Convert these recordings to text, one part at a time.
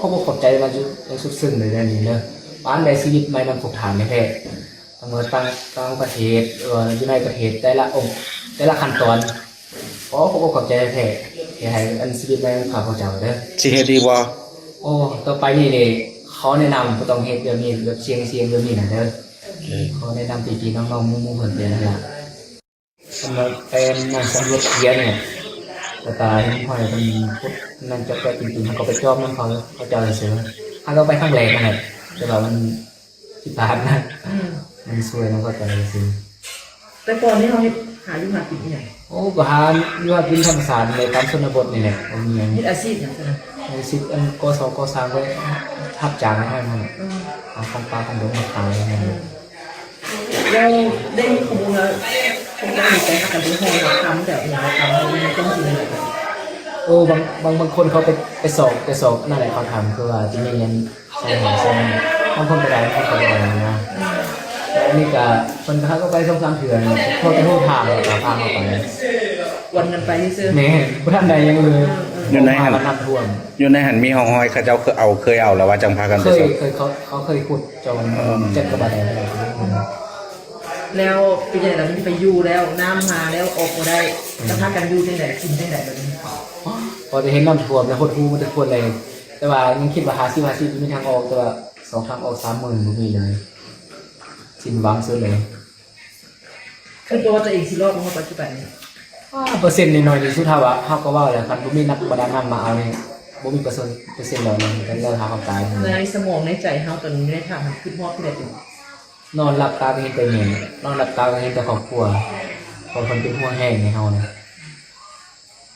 ຂໍຂອບໃຈມາຢູ່ຢ່າງສຸດຊຶ້ງເລີຍເດີນີ້ເດີ. ປານໃດຊີວິດໃໝ່ນຳພວກທ່ານແທ້ໆ ທັງເມືອຕ່າງ ຕ່າງປະເທດ ຫຼືວ່າຢູ່ໃນປະເທດ ແຕ່ລະອົງ ແຕ່ລະຂັ້ນຕອນ. ຂໍຂອບອົກຂອບໃຈແທ້ໆ ທີ່ໃຫ້ອັນຊີວິດໃໝ່ນຳຂ້າພະເຈົ້າເດີ. ຊິເຮັດອີກບໍ່? ໂອ້ ຕໍ່ໄປນີ້ນີ້ ຂໍແນະນຳບໍ່ຕ້ອງເຮັດແບບນີ້ ແບບສ່ຽງໆແບບນີ້ນະເດີ. ຂໍແນະນຳພີ່ໆນ້ອງໆໝູ່ໆເພິ່ນໄປຫັ້ນລະ. ສຳລັບແຕ່ງານສຳຫຼວດເຂື່ອນນີ້ ແລ້ວກະເຫັນຫ້ອຍເພິ່ນຂຸດນັ້ນຈອກແຈກ ເຮົາກໍໄປຈອມນຳເຂົາ ເຂົາເຈົ້າຊື່ໆ. ເຮົາກໍໄປຄັ້ງແລກຫັ້ນແຫຼະ ແຕ່ວ່າມັນຜິດພາດນະ. ອືມ ມັນຊ່ວຍນຳເຂົາເຈົ້າຊື່ໆ. ແຕ່ກ່ອນນີ້ເຮົາເຮັດ ຫາຢູ່ຫາກິນອີ່ຫຍັງ? ໂອ້ ກໍຫາຢູ່ຫາກິນທຳມະຊາດນີ້ແຫຼະ ຕາມຊົນນະບົດນີ້ແຫຼະ ບໍ່ມີຫຍັງ. ເຮັດອາຊີບຫຍັງຊັ້ນນະ? ອາຊີບອັນກໍ່ສ້າງ ກໍ່ສ້າງ ໄປຮັບຈ້າງໃຫ້ເຂົານັ້ນ. ອືມ ຫາຂອງປ່າຂອງດົງມາຂາຍ. ອືມ ແລ້ວໄດ້ຂໍ້ມູນວ່າ ພວກເຈົ້ານີ້ໄປຫາກັນໄປຮ້ອນເອົາຄຳແບບຫຍັງ ເອົາຄຳ ເອົາຫຍັງຈັ່ງຊີ້ນະ? ໂອ້ ບາງ ບາງ ບາງຄົນເຂົາໄປ ໄປຊອກ ໄປຊອກນັ້ນແຫຼະ ເຂົາທຳ ຄືວ່າຊິມີຫຍັງໃສ່ຫອຍໃສ່ ບາງຄົນກໍໄດ້ ບາງຄົນກໍບໍ່ໄດ້ນະ. ແລ້ວອັນນີ້ກໍ ເພິ່ນກໍຫາກໍໄປສອງສາມເທື່ອ ພໍແຕ່ຮູ້ທາງ ແລ້ວກໍພາເຮົາໄປ. ກວນກັນໄປຊື່ໆ. ແມ່ນ ບໍ່ທັນໄດ້ຫຍັງເລີຍ. ເອີ ເອີ ຢູ່ໃນຫັ້ນ ນ້ຳຖ້ວມ ຢູ່ໃນຫັ້ນມີຮ່ອງຮອຍ ເຂົາເຈົ້າເຄີຍເອົາ ເຄີຍເອົາແລ້ວວ່າຈັ່ງພາກັນໄປຊອກ. ເຄີຍ ເຄີຍ ເຂົາ ເຂົາເຄີຍຂຸດ ເຈົ້າ ອືມ ຈັກກະບາດແລ້ວ. ແລ້ວເປັນຈັ່ງໃດລະ ມັນໄປຢູ່ແລ້ວ ນ້ຳມາແລ້ວອອກບໍ່ໄດ້ ອືມ ແລ້ວພາກັນຢູ່ຈັ່ງໃດ ກິນຈັ່ງໃດບາດນີ້? ພໍໄດ້ເຫັນນ້ຳຖ້ວມແລ້ວ ຫົດຫູ່ໝົດທຸກຄົນເລີຍ ແຕ່ວ່າຍັງຄິດວ່າຫ້າສິບຫ້າສິບ ມີທາງອອກ ແຕ່ວ່າສອງທາງອອກສາມໝື່ນ ບໍ່ມີເລີຍ ສິ້ນຫວັງສຸດເລີຍ. ຄິດວ່າຕົວເອງຊິລອດມາຮອດປັດຈຸບັນນີ້? ອາ ເປີເຊັນໜ້ອຍທີ່ສຸດ ເຮົາວ່າ ເຮົາກໍເວົ້າແລ້ວ ຄັນບໍ່ມີນັກປະດານ້ຳມາເອົານີ້ ບໍ່ມີເປີເຊັນ ເປີເຊັນລອດ ແລ້ວຫາຄວາມຕາຍ. ໃນສະໝອງໃນໃຈເຮົາຕອນນີ້ ໃນຖ້ຳຫັ້ນ ຄິດຮອດຜູ້ໃດເປັນ? ນອນຫຼັບຕາກໍເຫັນແຕ່ແມ່ ນອນຫຼັບຕາກໍເຫັນແຕ່ຄອບຄົວ ເພາະເພິ່ນເປັນຫ່ວງແຮງໃຫ້ເຮົານະ.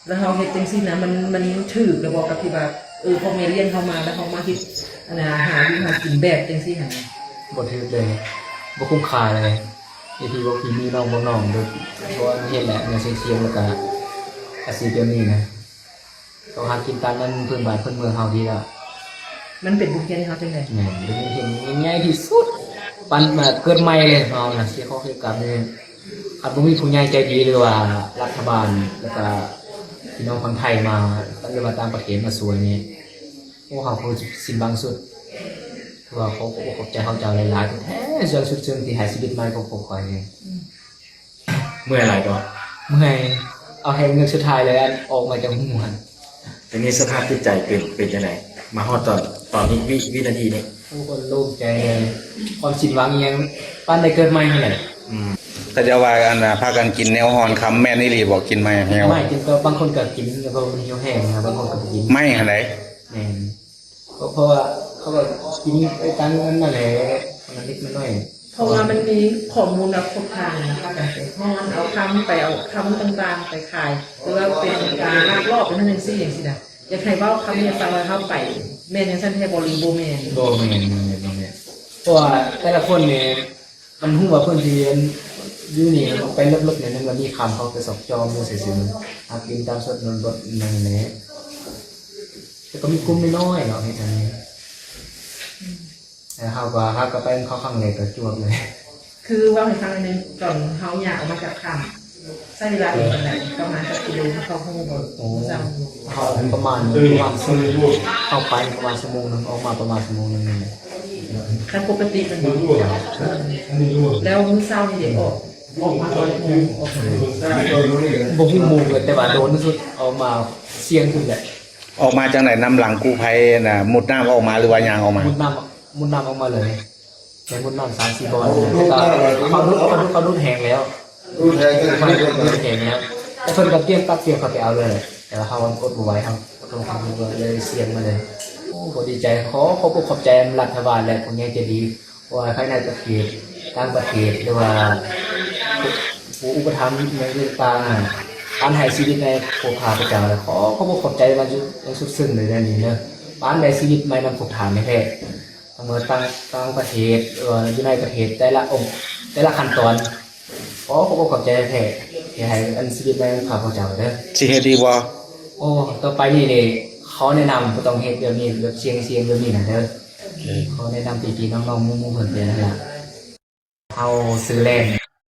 ແລ້ວເຮົາເຮັດຈັ່ງຊີ້ນະ ມັນ ມັນຖືກແລ້ວບໍ່ ກັບທີ່ວ່າ ເອີ ພໍ່ແມ່ລ້ຽງເຮົາມາ ແລ້ວເຮົາມາເຮັດ ອັນນ່າ ຫາຢູ່ຫາກິນແບບຈັ່ງຊີ້ຫັ້ນນະ? ບໍ່ຖືກເລີຍ ບໍ່ຄຸ້ມຄ່າເລີຍ. ໄອ້ທີ່ບອກພີ່ມີນ້ອງບອກນ້ອງ ບໍ່ ບໍ່ເຮັດແຫຼະ ແນວສ່ຽງໆ ແລ້ວກະອາຊີບແບບນີ້ນະ ຕ້ອງຫາກິນຕາມນັ້ນ ພື້ນບ້ານພື້ນເມືອງເຮົານີ້ລະ. ມັນເປັນບົດຮຽນໃຫ້ເຮົາຈັ່ງໃດ? ແມ່ນ ເປັນບົດຮຽນໃຫຍ່ທີ່ສຸດ ປັນມາເກີດໃໝ່ເລີຍເຮົານະ ເສຍຂອງເສຍກຳນີ້. ຄັນບໍ່ມີຜູ້ໃຫຍ່ໃຈດີ ຫຼືວ່າລັດຖະບານ ແລ້ວກະພີ່ນ້ອງຝັ່ງໄທມາ ຫຼືວ່າຕ່າງປະເທດມາຊ່ວຍນີ້ ໂອ້ ເຮົາຄົງສິ້ນຫວັງສຸດ. ຄືວ່າຂໍຂອບອົກຂອບໃຈເຂົາເຈົ້າຫຼາຍໆແທ້ໆ ສ່ວນສຸດເຊິ່ງທີ່ໃຫ້ຊີວິດໃໝ່ຂອງພວກຂ້ອຍນີ້. ອືມ ເມື່ອຍຫຼາຍບໍ່? ເມື່ອຍ ເອົາແຮງເຮືອກສຸດທ້າຍເລີຍ ອັນອອກມາຈາກຫູຫັ້ນ. ຕອນນີ້ສະພາບຈິດໃຈເປັນ ເປັນຈັ່ງໃດ ມາຮອດຕອນ ຕອນນີ້ ວິ ວິນາທີນີ້? ໂອ້ ໂລ່ງໃຈເລີຍ ຄວາມສິ້ນຫວັງອີ່ຫຍັງ ປານໄດ້ເກີດໃໝ່ຫັ້ນແຫຼະ. ອືມ ເຂົາເຈົ້າວ່າ ອັນນ່າ ພາກັນກິນແນວຮ້ອນຄຳ ແມ່ນອີ່ຫຼີບໍ່? ກິນໄມ້ແຮວ ໄມ້ກິນ ກໍບາງຄົນກໍກິນ ແລ້ວກໍມັນຫິວແຮງນະ ບາງຄົນກໍບໍ່ກິນ. ໄມ້ຫັ້ນໃດ? ແມ່ນ ເພາະ ເພາະວ່າເຂົາກໍກິນໄປຕາມອັນນັ້ນແຫຼະ ອັນເລັກອັນນ້ອຍ. ເພາະວ່າມັນມີຂໍ້ມູນວ່າພວກທ່ານນະ ພາກັນໄປຮ້ອນເອົາຄຳ ໄປເອົາຄຳຕ່າງໆໄປຂາຍ ຫຼືວ່າເປັນການລັກລອບໄປນັ້ນຈັ່ງຊີ້ຈັ່ງຊີ້ນະ. ຢາກໃຫ້ເວົ້າຄຳນີ້ໃຫ້ຟັງວ່າເຮົາໄປ ແມ່ນຈັ່ງຊັ້ນແທ້ບໍ່ ຫຼືບໍ່ແມ່ນ? ບໍ່ແມ່ນ ບໍ່ແມ່ນ ບໍ່ແມ່ນ. ເພາະວ່າແຕ່ລະຄົນນີ້ ມັນຮູ້ວ່າເພິ່ນຊິຢູ່ນີ້ ໄປເລິກໆນີ້ ມັນກໍມີຄຳ ເຂົາໄປຊອກຈອມຢູ່ຊື່ໆ ຫາກິນຕາມຊົນນະບົດນັ້ນແຫຼະ. ແຕ່ກໍມີກຸ່ມນ້ອຍໆເນາະ ເຮັດອັນນີ້. ແຕ່ເຮົາກໍ ເຮົາກໍໄປເຂົ້າຄັ້ງແລກກໍຈວບເລີຍ. ຄືເວົ້າໃຫ້ຟັງໜ້ອຍໜຶ່ງ ຕອນເຮົາຍ່າງອອກມາຈາກຖ້ຳ ໃຊ້ເວລາດົນປານໃດ? ປະມານຈັກກິໂລ ເຮົາຮູ້ບໍ່? ໂອ້ ເຮົາປະມານ ປະມານຊົ່ວໂມງ ເຂົ້າໄປປະມານຊົ່ວໂມງໜຶ່ງ ອອກມາປະມານຊົ່ວໂມງໜຶ່ງນີ້ແຫຼະ. ຄັນປົກກະຕິແມ່ນບໍ່? ແລ້ວມື້ເຊົ້ານີ້ເດ ອອກ ອອກມາຕອນຈັກໂມງ? ອອກມາ ບໍ່ຮູ້ໂມງເລີຍ ແຕ່ວ່າໂດນທີ່ສຸດອອກມາສ່ຽງສຸດແຫຼະ. ອອກມາຈັ່ງໃດ? ນຳຫຼັງກູ້ໄພນະ ມຸດນ້ຳອອກມາ ຫຼືວ່າຍ່າງອອກມາ? ມຸດນ້ຳ ມຸດນ້ຳອອກມາເລີຍ ໄດ້ມຸດນ້ຳສາມສີ່ບ່ອນ ແຕ່ກໍເຂົາດຸດ ເຂົາດຸດ ເຂົາດຸດແຮງແລ້ວ ດຸດແຮງ ເຂົາດຸດແຮງແລ້ວ ແຕ່ເພິ່ນກໍກຽມຕັກກຽມເຂົ້າໄປເອົາເລີຍ ແຕ່ວ່າເຮົາອົດບໍ່ໄຫວ ເຮົາກໍຕ້ອງທຳເພື່ອເລີຍສ່ຽງມາເລີຍ. ໂອ້ ກໍດີໃຈ ຂໍຂອບອົກຂອບໃຈລັດຖະບານ ແລະ ຜູ້ໃຫຍ່ໃຈດີ ບໍ່ວ່າພາຍໃນປະເທດ ຕ່າງປະເທດ ຫຼືວ່າຜູ້ ຜູ້ອຸປະຖຳໃນຕ່າງໆ ການໃຫ້ຊີວິດໃນພວກຂ້າພະເຈົ້າ ແລະ ຂໍຂອບອົກຂອບໃຈມາຢູ່ຢ່າງສຸດຊຶ້ງເລີຍເດີນີ້ເດີ. ປານໃດຊີວິດໃໝ່ນຳພວກທ່ານແທ້ໆ ທັງເມືອຕ່າງ ຕ່າງປະເທດ ຫຼືວ່າຢູ່ໃນປະເທດ ແຕ່ລະອົງ ແຕ່ລະຂັ້ນຕອນ ຂໍຂອບອົກຂອບໃຈແທ້ໆ ທີ່ໃຫ້ອັນຊີວິດໃໝ່ນຳຂ້າພະເຈົ້າເດີ. ຊິເຮັດອີກບໍ່? ໂອ້ ຕໍ່ໄປນີ້ນີ້ ຂໍແນະນຳບໍ່ຕ້ອງເຮັດແບບນີ້ ແບບສ່ຽງໆແບບນີ້ນະເດີ. ຂໍແນະນຳພີ່ໆນ້ອງໆໝູ່ໆເພິ່ນໄປຫັ້ນລະ. ເຮົາຊື່ແລນ